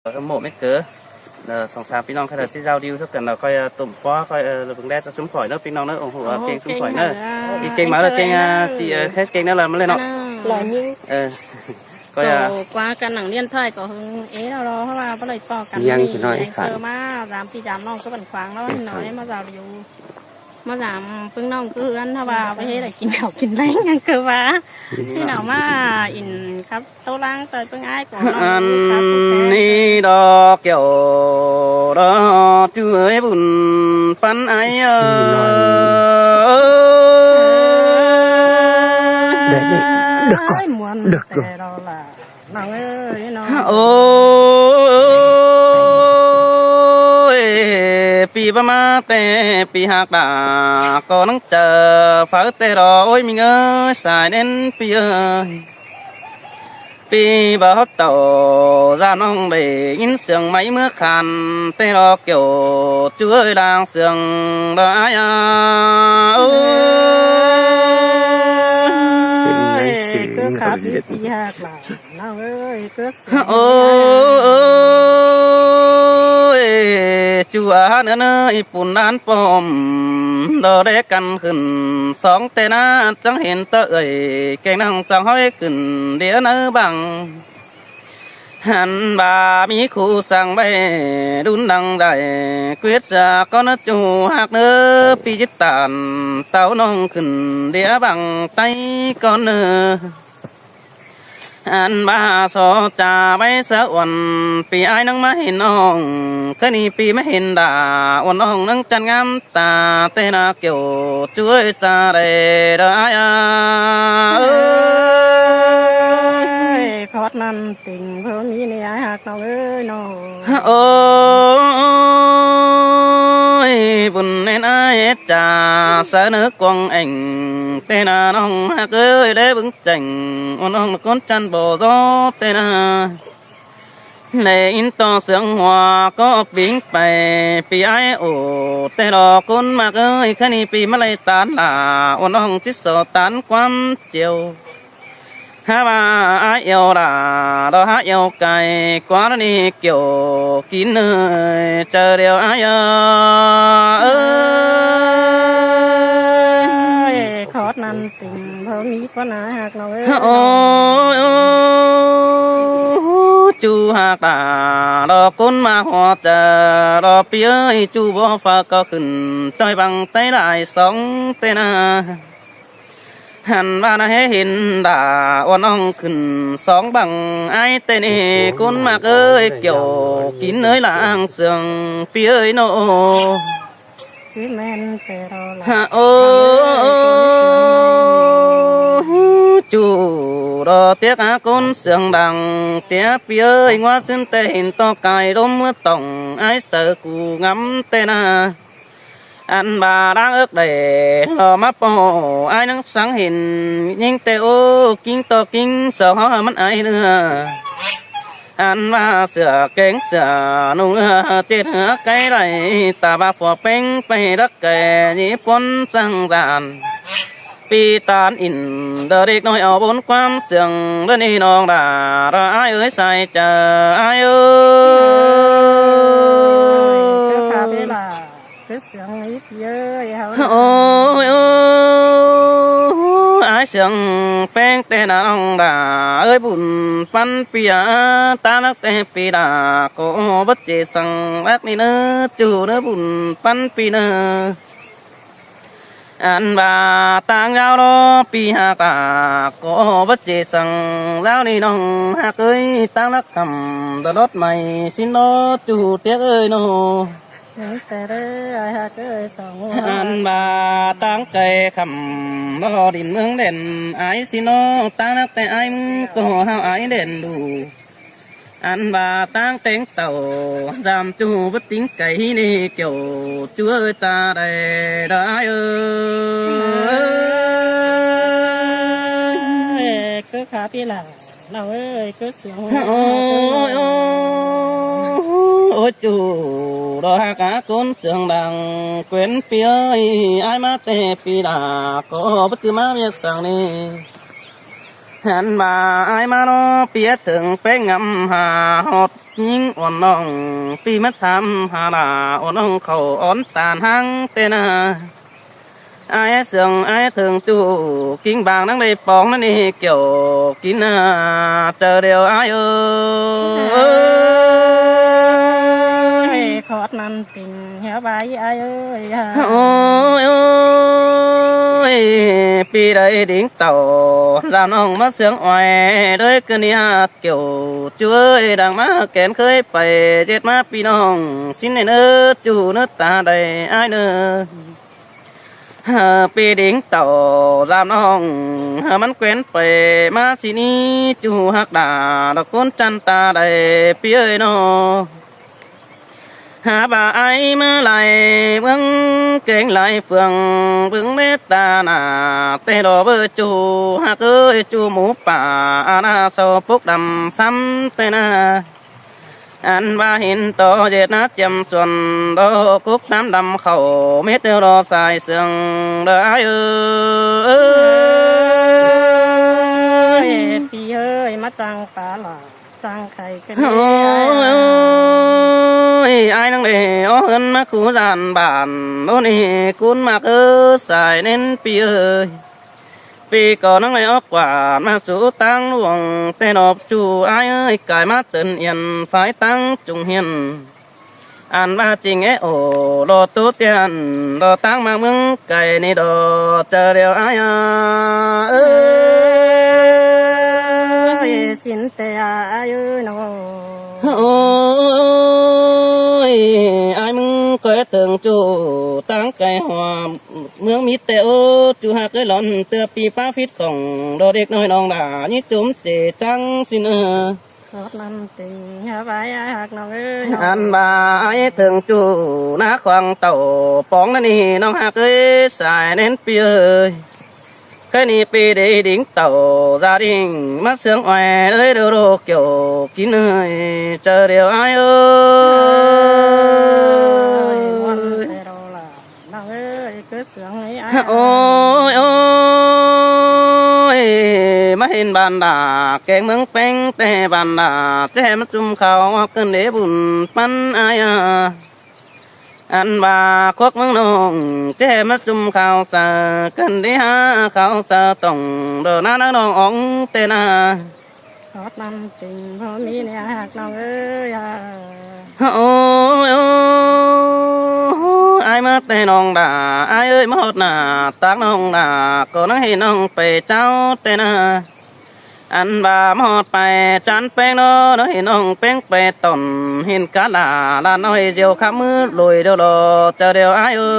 ເອີ ໝູ່ແມ່ເກີ ເອີ ສອງສາມພີ່ນ້ອງຂ້າເຈົ້າຊິເຈົ້າດິວເທົ່າກັນ ແລ້ວຄ່ອຍ ເອີ ຕົ້ມປໍ ຄ່ອຍ ເອີ ເບິ່ງແດ່ຕາຊຸມຂ້ອຍເດີພີ່ນ້ອງເດີ. ໂອ້ໂຫ ເກັ່ງຊຸມຂ້ອຍເດີ ເກັ່ງເດີ ເກັ່ງມາເດີ ເກັ່ງ ອາ ຈີ ເອີ ເກັ່ງເດີລະມາເລີຍເນາະ ຫຼາຍຍິງ ເອີ ກໍ ໂຕກວ່າກັນຫຼັງລຽນທ້າຍກໍເຫິງເອເນາະ ເພາະວ່າບໍ່ໄດ້ພໍ້ກັນ ຍັງຊິນ້ອຍ ເກີມາສາມປີສາມນ້ອງກໍບັນຂວາງເນາະ ໜ້ອຍມາເຈົ້າດິວ ມາສາມເພິ່ງນ້ອງຄືເຮືອນ ຖ້າວ່າບໍ່ເຮັດໃຫ້ກິນເຂົ້າກິນແລງຫຍັງຄືວ່າ ຊິເອົາມາອິນຄັບ ໂຕລາງເຕີເພິ່ງອ້າຍກໍ ອັນນີ້ດອກແກ້ວດອກຈູເອີຍ ບຸນປັນອ້າຍເອີຍ ເດັກເດັກ ມ່ວນແຕ່ດອກຫຼ້າ ນ້ອງເອີຍເນາະ ໂອ້ຍ ປີບໍ່ມາແຕ່ປີຫາກດາ ກໍນັງຈະເຝົ້າແຕ່ດອກ ໂອ້ຍ ມິງເອີຍ ສາຍແໜ້ນປີເອີຍ ປີບໍ່ເຕົາ ຢ່ານ້ອງໄດ້ຍິນສຽງໄມ້ເມືອຄານ ແຕ່ດອກແກ້ວຈູເອີຍ ລາງສຽງດອກອ້າຍເອີຍ ເສີຍງໃດ ເສີຍງ ຄືຄັກ ເອີຍ ເອີຍ ຈູອາເນີນເອີຍ ປູນລານປ້ອມ ດອກແດກັນຂຶ້ນສອງແຕ່ໜ້າ ຈັ່ງເຫັນເຕີເອີຍ ແກງນາງສັງຫ້ອຍຂຶ້ນເດຍໃນບັງ ຫັນວ່າມີຄູ່ສັງໄວ້ດຸນດັງໃດ ເກວດສາກ່ອນຈູຮັກເນີ ປີຈິດຕານເຕົ້ານ້ອງຂຶ້ນເດຍບັງໄຕກ່ອນເນີ. ອັນວ່າຊໍຈາໄວ້ສະອວນ ປີອ້າຍນັງມາເຫັນນ້ອງ ຄືນີ້ປີມາເຫັນດາ ອວນນ້ອງນັງຈັນງາມຕາ ແຕ່ໜ້າແກ້ວຈວຍຕາແລດອາຍເອີຍ ເອີຍ ຂອດນັ້ນຕິງເພິ່ນມີໃນອ້າຍຮັກນ້ອງເອີຍນ້ອງ ໂອ້ຍ ບຸນແມ່ນອ້າຍເຮັດຈາ ສະເໜີກວາງແອ່ງ ແຕ່ໜ້ານ້ອງຮັກເອີຍ ແລເບິ່ງ ແຈ້ງ ໂອ ນ້ອງນະຄົນຈັນບໍ່ລໍແຕ່ນາ ໄດ້ຍິນຕໍ່ສຽງຫົວກໍປິ່ງໄປ ປີອ້າຍໂອ ແຕ່ລໍຄົນມັກເອີຍ ຄະນີ້ປີມາໄລ່ຕານຫຼ້າ ໂອ ນ້ອງຈິດສໍຕານຄວາມຈຽວ ຫາວ່າອ້າຍແອວຫຼ້າ ລໍຫາແອວໄກ ກວ່ານີ້ກ່ຽວກິນເອີຍ ເຈີດຽວອ້າຍເອີຍ ເອີຍ ຂອດນັ້ນ ຈຶ່ງບໍ່ມີຄົນຫາຮັກນ້ອງເອີຍ ໂອ້ຍ ໂອ້ຍ ຈູຮັກຕາ ລໍຄົນມາຫົວໃຈ ລໍປີເອີຍ ຈູບໍ່ຝາກກໍຂຶ້ນ ຈອຍບັງໄຕຫຼາຍສອງແຕ່ນາ ຫັນວ່ານາເຫັນດາ ອວນອ່ອງຂຶ້ນສອງບັງ ອ້າຍແຕ່ນີ້ ຄົນມັກເອີຍ ກ່ຽວກິນເອີຍ ລາງເຊື່ອງ ປີເອີຍໂນ ຊິແມ່ນແຕ່ເຮົາລະ ໂອ ຈູລໍຕຽກຫາຄົນເຊື່ອງດັງ ຕຽກປີເອີຍ ງົວຊຶນແຕ່ເຫັນຕໍ່ກາຍ ລົມເມື່ອຕ້ອງ ອ້າຍເສີກູງຳແຕ່ນາ ອັນວ່າລາງເອິກໄດ້ລໍມາປ້ອ ອ້າຍນັງສັງເຫັນ ຍິງແຕ່ໂອ ກິງຕໍ່ກິງ ສອງເຮົາມັນອາຍເນື້ອ ອັນວ່າເສື້ອແກງເສື້ອນຸ່ງເອື້ອ ເຈັດເຮືອໄກໄລ່ ຕາບາກຟອກເປັງໄປດັກແກ່ຍີ່ປົນສັງສານ ປີຕານອິນ ເດີເດັກນ້ອຍເອົາບົນຄວາມເຊື່ອງ ເດີນີ້ນ້ອງດາ ດາອ້າຍເອີຍ ສາຍຈາອ້າຍເອີຍ ຄືຄາເວລາ ຄືສຽງອີກເອີຍເຮົາ ໂອ້ຍ ໂອ້ຍ ອ້າຍສຽງແປ້ງແຕ່ນານ້ອງດາເອີຍ ບຸນປັນປີອາ ຕານັກແຕ່ປີດາ ກໍບໍ່ເຈສັງລັກນີ້ເນີ ຈູເນີ ບຸນປັນປີເນີ ອັນວ່າຕາງຍາວລໍປີຫາກາ ກໍບໍ່ເຈສັງລາວນີ້ນ້ອງຮັກເອີຍ ຕາງລັກຄຳຕະຫຼອດໄມຊິນລໍ ຈູຕຽກເອີຍໂນ ເຊິ່ງແຕ່ເດີອ້າຍຮັກເອີຍສອງຫົວ ອັນວ່າຕາງໄກຄຳລໍດິນເມືອງເດັ່ນ ອາຍຊິນອ ຕາງນັກແຕ່ອາຍມຶງກໍຫາວອາຍເດັ່ນດູ ອັນວ່າຕາງແຕງເຕົ້າ ສາມຈູບໍ່ຕິງໄກນີ້ກ່ຽວ ຈວຍຕາໄດ້ດາຍເອີຍ ຄືຄາປີລາ ນ້ອງເອີຍ ຄືສຽງ ໂອ້ຍ ໂອ້ຍ ໂອ້ຍ ໂອ້ຍ ຈູ ດອກຫາກາຄົນສຽງດັງ ເກວນປີເອີຍ ອ້າຍມາແຕ່ປີດາ ກໍບໍ່ຈື່ມາວຽກສັງນີ້ ຫັນວ່າອ້າຍມາເນາະ ປີເຖິງແປ້ງງຳຫາຮອດ ຍິງອ່ອນນ້ອງ ປີມາຖາມຫາຫຼ້າ ອ່ອນນ້ອງເຂົ້າອ່ອນຕານຫາງແຕ່ນາ. ອ້າຍເຊື່ອງອ້າຍເຖິງຈູ້ ກິ່ງບາງນາງໄດ້ປອງນັ້ນນີ້ ກ່ຽວກິນນາ ເຈົ້າດຽວອ້າຍເອີຍ. ເອີຍ ຂອດມັນຕິ່ງເຫວໄວ້ອ້າຍເອີຍ. ໂອ້ຍ ໂອ້ຍ ປີໃດດິງເຕົ່າ ລາວນ້ອງມາເຊື່ອງອ້ອຍ ໂດຍກະເນຍ ກ່ຽວຈຸ້ຍ ດັງມາແກນເຄີຍໄປ ເຈັດມາພີ່ນ້ອງ ຊິນເນີ ຈູ້ເນີຕາໃດອ້າຍເນີ. ເອີ ປີດິງເຕົ່າລາວນ້ອງ ເອີ ມັນແກນໄປມາຊິນີ້ ຈູ້ຮັກດາ ດອກຄົນຈັນຕາໃດ ປີເອີຍນໍ. ຫາບາອ້າຍມາໄຫຼເມືອງເກງໄຫຼເຟືອງ ເບິ່ງເມດຕາໜ້າ ແຕ່ດອກເບີຈູ້ ຮັກເອີຍ ຈູ້ໝູປ່າ ອານາເຊົາປົກດຳຊ້ຳແຕ່ນາ. ອັນວ່າເຫັນຕໍ່ເຫຍດນາຈຽມສວນ ດອກກົກນ້ຳດຳເຂົ້າ ເມັດດຽວດອກສາຍເຊື່ອງ ເດີອ້າຍເອີຍ. ພີ່ເອີຍ ມາຈັ່ງປາຫຼ້າ ຈັ່ງໄຂ່ກັນເດ້. ໂອ້ຍ ອ້າຍນາງເດ ເອົາເຮືອນມາຄູ່ລານບ້ານ ໂດນີ້ກຸນມາກເອີຍ ສາຍເນັ້ນ ພີ່ເອີຍ. ປີກ່ອນນາງໄດ້ອອກກວາດມາສູ່ທາງຫຼວງ ແຕ່ດອກຈູ້ອ້າຍເອີຍ ກາຍມາເຕີນອຽນຝ່າຍທາງຈຸງຮຽນ. ອັນວ່າຈິງເອໂອ ດອກໂຕຕຽນ ດອກຕາງມາເມືອງໄກນີ້ດອກ ເຈົ້າດຽວອ້າຍເອີຍ. ຊິນແຕ່ອ້າຍເອີຍນໍ. ໂອ້ຍ ອ້າຍມຶງກໍເຖິງຈູ້ ຕາງໄກຮອດ ເມືອງມີແຕ່ໂອ ຈູ້ຮັກເອີຍ ຫຼອນເທື່ອປີປ້າຜິດຂອງ ດອກເດັກນ້ອຍນ້ອງຫຼ້າ ຍິດຈຸມເຈຈັງຊິນເອີຍ. ຮອດນຳຕິງຫາໄວ້ອ້າຍຮັກນ້ອງເອີຍ. ອັນວ່າອ້າຍເຖິງຈູ້ ນາຂວາງເຕົ້າປອງນັ້ນນີ້ ນ້ອງຮັກເອີຍ ສາຍແໜ້ນປີເອີຍ. ໄຄນີ້ປີເດດິງເຕົ້າ ຢາດິງມາເຊື່ອງອ້ອຍເອີຍ ໂດໂດກ່ຽວກິນເອີຍ ເຈີດຽວອ້າຍເອີຍ. ນ້ອງເອີຍ ຄືເຊື່ອງໃຫ້ອ້າຍ. ໂອ້ຍ ໂອ້ຍ ມາເຫັນບ້ານດາ ແກງເມືອງແປງແຕ່ບ້ານດາ ແຈ້ມາຈຸ່ມເຂົ້າ ເກີນເດບຸນປັນອ້າຍ. ອັນວ່າຄວັກເມືອງນ້ອງ ແຈ້ມາຈຸ່ມເຂົ້າເສີ ເກີນເດຫາເຂົ້າເສີ ຕ້ອງເດີນານານ້ອງອອງແຕ່ນາ. ຮອດນຳຈິງບໍ່ມີແນວຮັກນ້ອງເອີຍ. ໂອ້ຍ ໂອ້ຍ ອ້າຍມາແຕ່ໜອງດາ ອ້າຍເອີຍ ມາຮອດໜ້າຕາກໜອງດາ ກໍນາງເຫັນນ້ອງໄປເຈົ້າແຕ່ນາ. ອັນວ່າມາຮອດໄປຈານແປ້ງເນາະ ນ້ອງເຫັນນ້ອງແປ້ງໄປຕອນ ເຫັນກາລາຫຼານນ້ອຍດຽວ ຂາມືໂລຍດຽວລໍ ເຈົ້າດຽວອ້າຍເອີ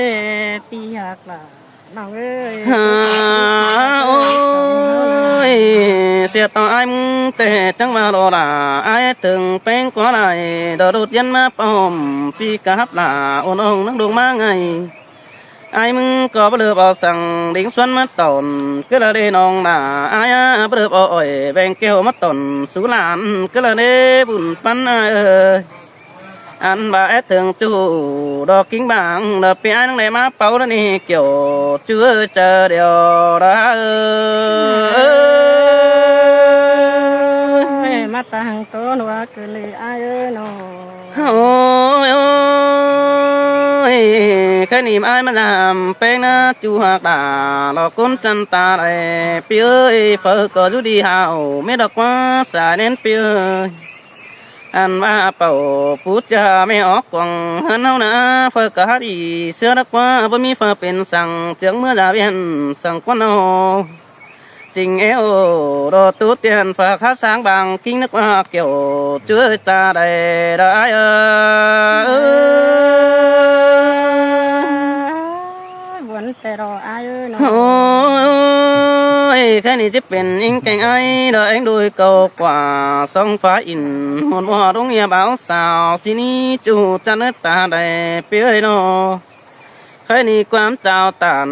ຍ. ປີຮັກຫຼາ ນ້ອງເອີຍ. ໂອ້ຍ ເສຍຕໍ່ອ້າຍມຶງແຕ່ຈັ່ງວ່າລໍຫຼ້າ ອ້າຍເຖິງແປ້ງກວ່າຫຼາຍ ດອກດູດຢັນມາປ້ອມ ປີກະຮັບຫຼ້າ ໂອນ້ອງນາງດົງມາໄງ. ອ້າຍມຶງກໍບໍ່ເລີບເອົາສັງ ດິງສວນມາຕອນ ກະລະເດນ້ອງຫຼ້າ ອ້າຍບໍ່ເລີບເອົາອ້ອຍ ແບ່ງແກ້ວມາຕອນ ສູ່ຫຼານ ກະລະເດບຸນປັນອ້າຍເອີຍ. ອັນວ່າແອດເຖິງຈູ້ ດອກກິ່ງບາງ ດອກປີອ້າຍນາງໄດ້ມາເປົ່າລະນີ້ ກ່ຽວຈື່ເຈີດຽວດາເອີຍ. ມາຕັ້ງໂຕນວ່າຄືເລີອ້າຍເອີຍເນາະ. ໂອ້ຍ ໂອ້ຍ ແຄ່ນີ້ອ້າຍມາຍາມແປ້ງນາ ຈູ້ຮັກດາ ດອກກົນຈັນຕາໄດ້ ປີເອີຍ ເຝີກໍຢູ່ດີຫາວ ເມດດອກວ່າສາຍແໜ້ນ ປີເອີຍ. ອັນວ່າເປົ່າປູຈາແມ່ອອກກວາງ ເຮືອນເຮົານາເຝີກະຮັກອີ ເຊື່ອດອກວ່າບໍ່ມີເຝີເປັນສັງ ເຈືອງເມືອລາວຽນສັງກວນເຮົາ. ຈິງເອວ ດອກຕູຕຽນຝາກຄາສາງບາງ ກິ່ງນຶກວ່າກ່ຽວເຈືອຕາໄດ້ດາຍເອີຍ. ວົນແຕ່ລໍອ້າຍເອີຍເນາະ. ໂອ້ຍ ແຄ່ນີ້ຈະເປັນອີ່ງແກງອ້າຍ ດອກແອງໂດຍເກົ່າກວ່າ ສອງຟ້າອິນ ຫົວບໍ່ດົງເຫຍບ່າວສາວ ຊິນີ້ຈູ້ຈັນເອີຍຕາໄດ້ເປີເອີຍເນາະ. ໃຄນີ້ຄວາມຈາວຕານ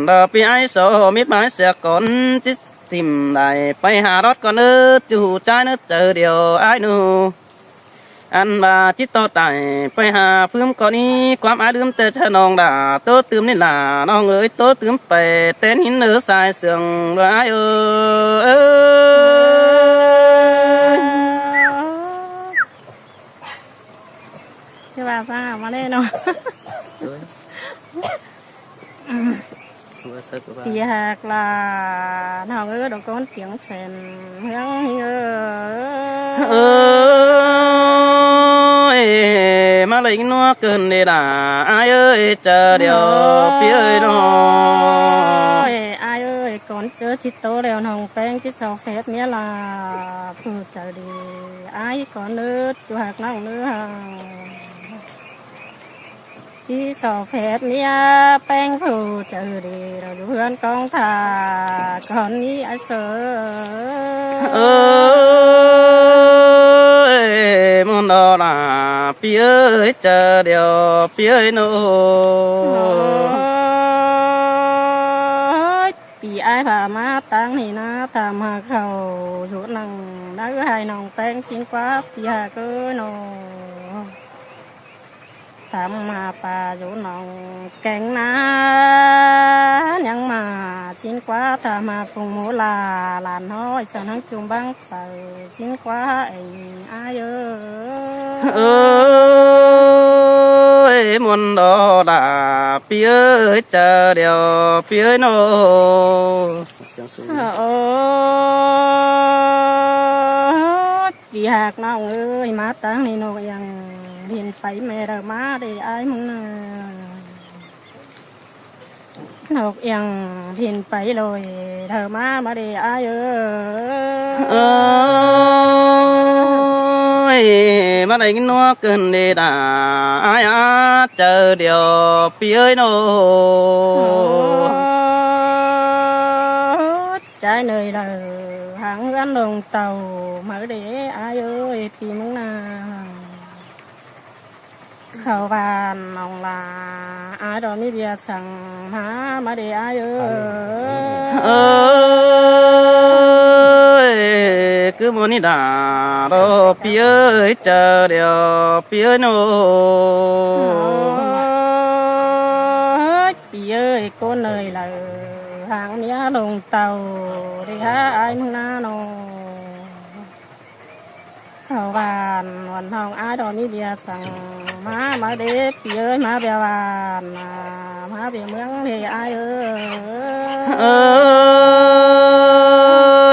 ດອກປີອ້າຍໂສມິດໝາຍເສຍກ່ອນ ຈິດຖິ້ມໄດ້ໄປຫາດອດກ່ອນເອີ ຈູ້ຈ່າຍເນີ ເຈີດຽວອ້າຍໜູ. ອັນວ່າຈິດຕໍ່ຕາຍໄປຫາຟືມກໍນີ້ ຄວາມອາຍລືມແຕ່ເທື່ອນ້ອງດາ ໂຕຕື່ມນີ້ລະນ້ອງເອີຍ ໂຕຕື່ມໄປແຕ່ນຫີນເນີສາຍເຊື່ອງ ເອີຍອ້າຍເອີຍ. ຄືວ່າຊ້າມາແລ້ວເນາະ. ໂດຍ ວ່າຊະກໍວ່າ ທີ່ຮັກຫຼານເຮົາເອີຍ ດອກກ້ອນປຽງແສນເມືອງເອີຍ ເອີຍ ມາເລັງນົວເກີນເດດາ ອ້າຍເອີຍ ເຈີດຽວ ໂອ້ຍ ພີ່ເອີຍນ້ອງ ໂອ້ຍ ອ້າຍເອີຍ ກ່ອນເຈີຈິດໂຕແລ້ວ ນ້ອງແປ້ງຈິດຊອກແຟດເມຍລາ ຜູ້ໃຈດີ ອ້າຍກ່ອນເດີ ຈູຮັກນ້ອງເດີ ເຮົາ ທີ່ສອບແພດເມຍແປ້ງຜູ້ໃຈດີ ລາວຢູ່ເຮືອນກອງທ່າກ່ອນນີ້ອ້າຍເສີ ເອີຍ ມົນດອລາ ປີເອີຍ ເຈີດຽວ ປີເອີຍໂນ ໂອ້ຍ ປີອ້າຍພາມາຕັ້ງນີ້ນາ ຖາມຫາເຂົ້າຢູ່ນັ່ງ ນາເອື້ອຍໃຫ້ນ້ອງແປ້ງກິນກວ່າ ປີຫາເກີຍໂນ. ຕຳມາປາຢູ່ໜອງແກງນາ ຍັງມາຊິນກວ່າ ຕາມາຟຸງໝູລາ ຫຼານນ້ອຍສະໜັງຈຸມບັງໄຟ ຊິນກວ່າເອງອ້າຍເອີ ເອີຍ ມົນດອດາ ປີເອີຍ ເຈີດຽວ ປີເອີຍໂນ ໂອ້ຍ ປີຫາກນ້ອງເອີຍ ມາຕັ້ງນີ້ນອກ ອຽງ ເຫັນໄປແມ່ເດີ ມາເດອ້າຍມຶງນາ ນອກອຽງເຫັນໄປໂລຍເດີ ມາ ມາເດອ້າຍເອີ ເອີຍ ມາໄດ້ຍິນຫົວເກີນເດດາ ອ້າຍອາເຈີດຽວ ປີເອີຍໂນ ໂອ້ ໃຈເລີຍເດີ ຫາງເຮືອນລົງເຕົາ ມາເດອ້າຍເອີຍ ປີເມືອງນາ ເຂົ້າບ້ານນ້ອງຫຼ້າ ອ້າຍດອກມີເບຍສັ່ງມາ ມາເດອ້າຍເອີ ເອີຍ ຄືໝໍນີ້ດາດອກ ປີເອີຍ ເຈີດຽວ ປີເອີຍໂນ ໂອ້ຍ ປີເອີຍ ໂກນເອີຍເລີ ຫາງເມຍລົງເຕົາ ເດຫາອ້າຍເມືອງນາໂນ ເຂົ້າບ້ານວັນທອງ ອ້າຍດອກມີເບຍສັ່ງມາ ມາເດ ປີເອີຍ ມາເບຍຫວານ ມາເບຍເມືອງເດອ້າຍເອີ ເອີ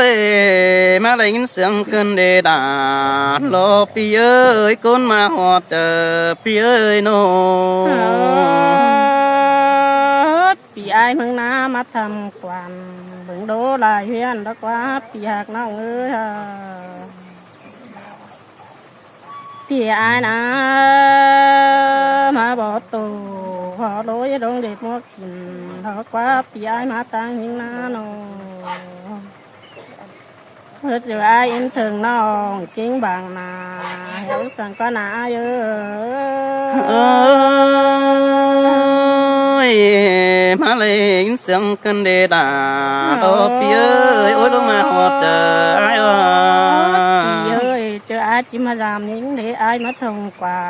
ຍ ມາໄດ້ຍິນສຽງເກີນເດດາດອກ ປີເອີຍ ໂກນມາຮອດເຈີ ປີເອີຍໂນ ເອີຍ ປີອ້າຍເມືອງນາ ມາທຳກວານ ເບິ່ງໂດລາຍເຮືອນດອກວ່າ ປີຫາກນ້ອງເອີຍ ເອີ ພີ່ອ້າຍນາ ມາບໍ່ໂຕ ພໍໂລຍລົງເດັກໝວກກິນ ເພາະກວ່າ ພີ່ອ້າຍມາຕັ້ງຫິງນານ້ອງ ເພິ່ນຊິວ່າອີນເຖິງນ້ອງກິງບາງນາ ເຮັດສັງກະນາເອີ ເອີຍ ມາເລັງສຽງກັນເດດາ ໂອ້ ພີ່ເອີຍ ໂອ້ຍ ລົງມາຮອດເຈີອ້າຍວ່າ ພີ່ເອີຍ ເຈີອ້າຍຈິມາຢາມຍິງເດ ອ້າຍມາທ່ອງກວ່າ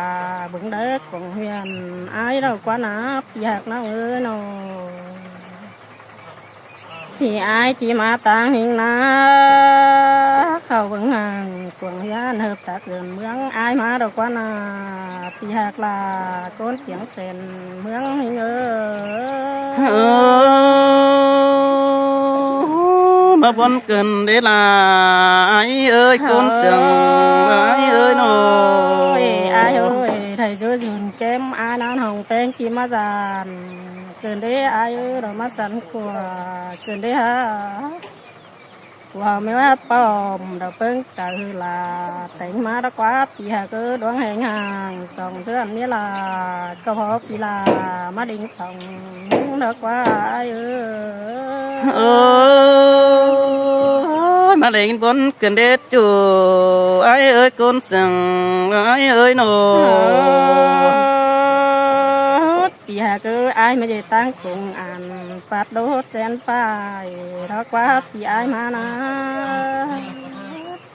ເບິ່ງເດີກວາງເຮືອນ ອ້າຍເລົ່າກວ່ານາ ພີ່ຮັກນ້ອງເອີຍນ້ອງ ພີ່ອ້າຍຈິມາຕາງຫິງນາ ເຂົ້າເບິ່ງຫາງກວາງເຮືອນ ເຮີບຕັກເດີນເມືອງ ອ້າຍມາດອກກວ່ານາ ພີ່ຮັກຫຼ້າ ໂກນປຽງ ເສັ້ນເມືອງເອີ ເອີ ມາບົນເກີນເດລາ ອ້າຍເອີຍ ໂກນເສຽງ ອ້າຍເອີຍນ້ອງ ອ້າຍເອີຍ ໄທໂຈຍຍືນແກ້ມ ອານານຫ້ອງແປ້ງກິມມາຈານ ເກີນເດອ້າຍເອີຍ ດອກມາສັນກວ່າ ເກີນເດຫາ ຜູ້ເຮົາແມ່ວ່າປ້ອມ ດອກເພິ່ງ ຈາກຮືລາ ແຕ່ງມາດອກກວ່າ ປີຫາເກີດວງແຮງຫ່າງ ສອງເທື່ອນເມລາ ກໍພໍປີລາ ມາດິງສອງດອກກວ່າອ້າຍເອີ ເອີ ມາເລັງບົນເກີນເດຈູ ອ້າຍເອີຍ ໂກນເສຽງ ອ້າຍເອີຍໂນ ເອີ ປີຫາເກີດອ້າຍມາເດຕັ້ງກົງອັນ ປັດໂດດແຈນປາຍ ດອກກວ່າປີອ້າຍມານາ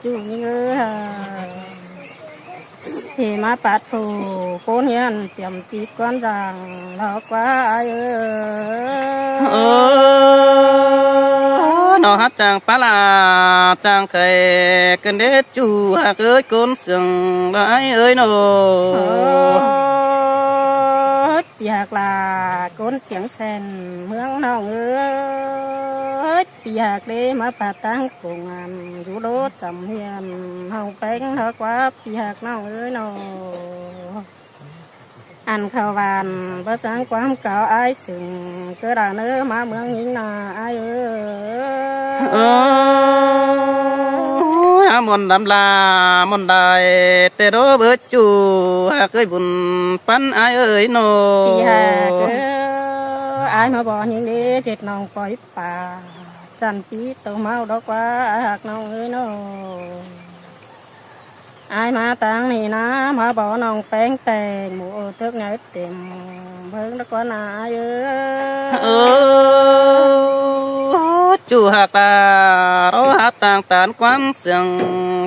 ຈູຍິງເອີ ທີ່ມາປັດຟູ ໂຄນຮຽນຕຽມຈີບກ່ອນຢ່າງ ເລາະກວ່າອ້າຍເອີຍ. ເອີ ເນາະ ຮັກຈັ່ງປາລາຈັ່ງໄຄ ກັນເດຈູຮັກເອີຍ ຄົນເຊິ່ງລາຍເອີຍເນາະ. ເອີ ປີຮັກລາ ຄົນກຽງແສນເມືອງນ້ອງເອີຍ. ປີຮັກເດ ມາປາດຕັ້ງກົງອັນ ຢູ່ໂລຈຳຮຽນ ຫ້ອງແປ້ງເລາະກວ່າ ປີຮັກນ້ອງເອີຍເນາະ. ອັນເຂົ້າບ້ານບໍ່ສັງຄວາມເກົ່າອ້າຍ ຊຶ່ງເກີດລາເນີ ມາເມືອງຍິງນາອ້າຍເອີຍ. ເອີ ອາ ມ່ອນດຳລາ ມ່ອນດາຍ ແຕ່ດອກເບີຈູ ຮັກເອີຍບຸນປັນອ້າຍເອີຍເນາະ. ປີຮັກເອີຍ ອ້າຍມາບໍ່ຍິງເດ ເຈັດນ້ອງປ່ອຍປາ ຈັນປີໂຕເມົາດອກວ່າ ອ້າຍຮັກນ້ອງເອີຍເນາະ. ອ້າຍມາຕັ້ງນີ້ນາ ມາບໍ່ນ້ອງແປ້ງແຕ່ງ ໝູ່ເອີເຖິກໃຫຍ່ເຕັມ ເບິ່ງດອກວ່ານາອ້າຍເອີຍ. ເອີ ຈູຮັກຕາ ເຮົາຮັກຕ່າງຕານຄວາມເຊື່ອງ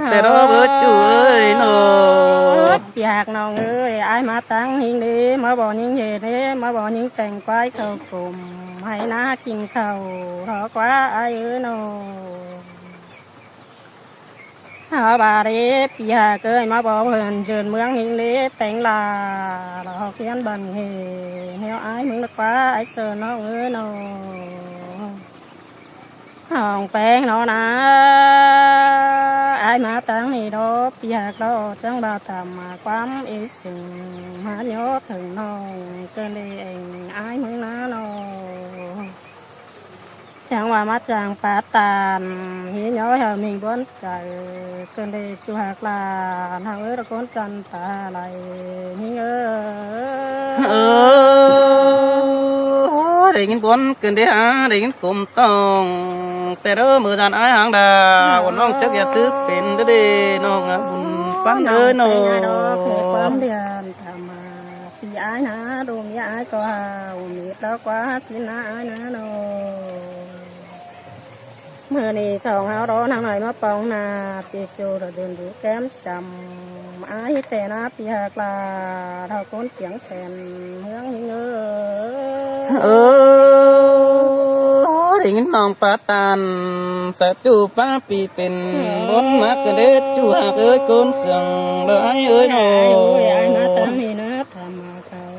ແຕ່ດອກເບີຈູເອີຍເນາະ. ປີຮັກນ້ອງເອີຍ ອ້າຍມາຕັ້ງຍິງເດ ມາບໍ່ຍິງເຮເດ ມາບໍ່ຍິງແຕ່ງຄວາຍເຂົ້າກົມ ໃຫ້ນາກິນເຂົ້າ ເລາະກວ່າອ້າຍເອີຍເນາະ. ຫາບາເດ ປີຮັກເອີຍ ມາບໍ່ເພິ່ນເຈີນເມືອງຫິງເດ ແຕ່ງລາ ລອກຮຽນບັນເຮ ແນວອ້າຍມຶງດອກວ່າ ອ້າຍເຊີນນ້ອງເອີຍເນາະ. ຫ້ອງແປ້ງເນາະນາ ອ້າຍມາຕັ້ງນີ້ດອກ ປີຮັກເລາະຈັ່ງບໍ່ທຳມາຄວາມອີ່ສິງ ມາຍໍເຖິງນ້ອງເກີນເດເອງ ອ້າຍມຶງນາເນາະ. ຈັ່ງວ່າມາຈ້າງປາຕານ ຮີຍ້ອຍເຮົາມີບ່ອນໃຈ ເກີນເດຈູຮັກຫຼານ ເຮົາເອີຍລະຄົນຈັນຕາໄຫຼຍິງເອີຍ. ເອີ ໄດ້ຍິນບ່ອນເກີນເດຫາ ໄດ້ຍິນກົມຕ້ອງ ແຕ່ເດີມື້ທ່ານອ້າຍຫາງດາ ອ່ອນນ້ອງຈັກຢ່າຊື້ເປັນເດີເດ ນ້ອງອາບຸນປັນເອີຍເນາະ. ເອີ ຄວາມເດືອນທຳມາ ປີອ້າຍນາ ດູເມຍອ້າຍກໍຫາວ ມີດລາວກວ່າຊິນນາອ້າຍນາເນາະ. ມື້ນີ້ສອງເຮົາໂດນທາງໜ້ອຍມາປອງໜ້າ ປີຈູລະເດີນດູແກ້ມຈຳ ອ້າຍແຕ່ນາປີຮັກຫຼາ ເທົ່າຄົນກຽງແສນເມືອງຫິງເອີຍ. ເອີ ໄດ້ຍິນນ້ອງປາຕານ ສາຈູປາປີເປັນ ເອີ ບົນມາກະເດດຈູຮັກເອີຍ ຄົນເຊື່ອງເດີອ້າຍເອີຍເນາະ. ອ້າຍມາທາງນີ້ນາ ທຳມາເຂົ້າ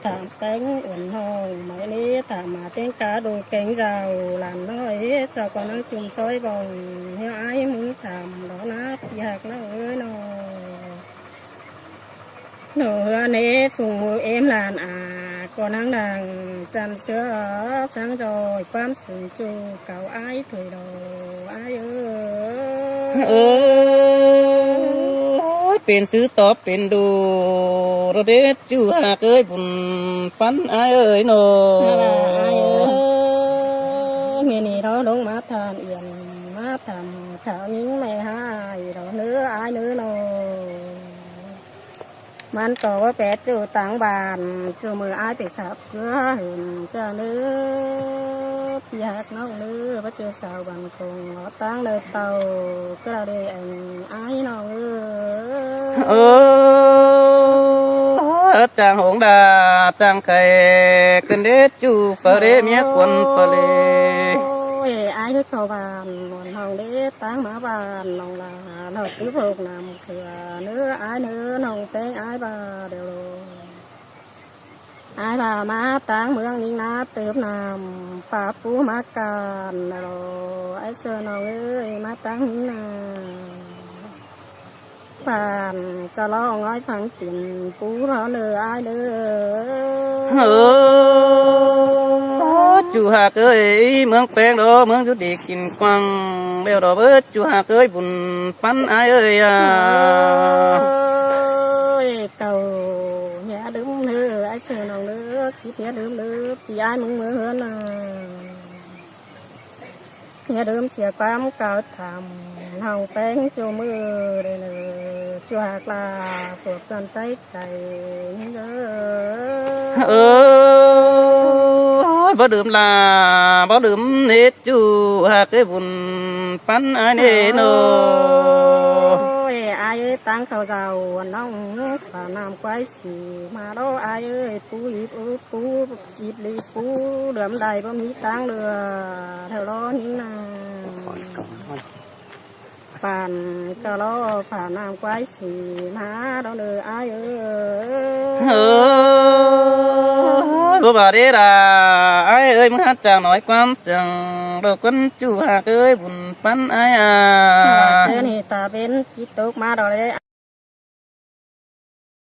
ຖາມແປ້ງເອີ້ນນ້ອງ ໄມເນ ຖາມມາເຕັງກາດູແກງເຈົ້າ ຫຼານນ້ອຍເຈົ້າກໍນັ່ງຈຸ່ມຊອຍບ່ອງ ແນວອ້າຍມຶງຖາມດອກນາ ພີ່ຮັກນ້ອງເອີຍນ້ອງ. ໂນເຮືອເນ ຟຸງໝູເອມຫຼານອາ ກໍນັ່ງດັງຈັນເສືອ ສັງຈອຍຄວາມສູງຈູ ເກົ່າອ້າຍຖອຍດອກ ອ້າຍເອີຍ. ເອີຍ ເປັນຊື່ຕອບເປັນດູ ລະເດດຈູຮັກເອີຍ ບຸນປັນອ້າຍເອີຍເນາະ ອ້າຍເອີຍ. ມື້ນີ້ເຮົາລົງມາທານອຽນ ມາທຳຂ່າວຍິງແມ່ຮ້າຍ ເດີເນີອ້າຍເດີເນາະ. ມັນກໍວ່າແປດຢູ່ຕ່າງບ້ານ ຈຸມື້ອ້າຍໄປຂັບເຮືອເຫັນເຈົ້າເນີ ພີ່ຮັກນ້ອງເນີ ວ່າເຈົ້າສາວບ້ານຄົງ ເອົາຕັ້ງເດີເຕົ້າ ກໍລະເດອັນອ້າຍນ້ອງເອີຍ. ເອີ ຈ້າງຫົງດາ ຈ້າງໄກ່ ຂຶ້ນເດດຢູ່ປະເລ ເມຍຄວນປະເລ. ໂອ້ຍ ອ້າຍເດີເຂົ້າບ້ານ ນອນຫ້ອງເດ ຕັ້ງມາບ້ານນ້ອງລາ ເຮົາຄືພວກນຳ ເຂືອເນີອ້າຍເນີ ນ້ອງແປ້ງອ້າຍບາດເດີໂລ. ອ້າຍບາດມາຕາງເມືອງຍິງນາ ເຕີມນ້ຳປາປູມາການໂລ. ອ້າຍເຊີນນ້ອງເອີຍ ມາຕາງຍິງນາ ບ້ານກະລອງອ້ອຍຟັງກິນປູເຮົາເນີອ້າຍເດີ. ເອີ ຈູຮັກເອີຍ ເມືອງແປງດອກ ເມືອງຢູ່ດີ ກິນກວ້າງແລ້ວດອກເບີດ ຈູຮັກເອີຍ ບຸນປັນອ້າຍເອີຍອາ. ໂອ້ຍ ເກົ່າເມຍລືມເດີ ອ້າຍເຊີນນ້ອງເດີ ຊິເມຍລືມເດີ ປີອ້າຍມຶງເມືອເຮືອນນາ ເມຍລືມເສຍຄວາມເກົ່າທຳ ນ້ອງແປ້ງຈູມືເດີເນີ ຈູຮັກລາ ພວກກັນໄຕ ໄກ່ເດີ. ເອີ ບໍ່ລືມລາ ບໍ່ລືມເນດ ຈູຮັກເອີຍ ບຸນປັນອ້າຍເນໂນ. ໂອ້ຍ ອ້າຍເອີຍ ທາງເຂົາເຈົ້ານ້ອງ ປານນ້ຳຄວາຍສີມາໂລອ້າຍເອີຍ ປູອີບອູປູອີບລີປູ ເຫຼືອມໃດບໍ່ມີທາງເຫຼືອ ແຖວລໍນີ້ນາ ປານກະລໍ ປານນ້ຳຄວາຍສີມາໂລເດີອ້າຍເອີຍ ເອີ ບໍ່ບາດເດ້ລະ ອ້າຍເອີຍ ມື້ຮັກຈາກນ້ອຍຄວາມສຽງ ໂລກຄົນຈູ້ຮັກເອີຍ ບຸນປັນອ້າຍອາ ເຈີນີ້ຕາເປັນຈິດຕົກມາໂລເດີ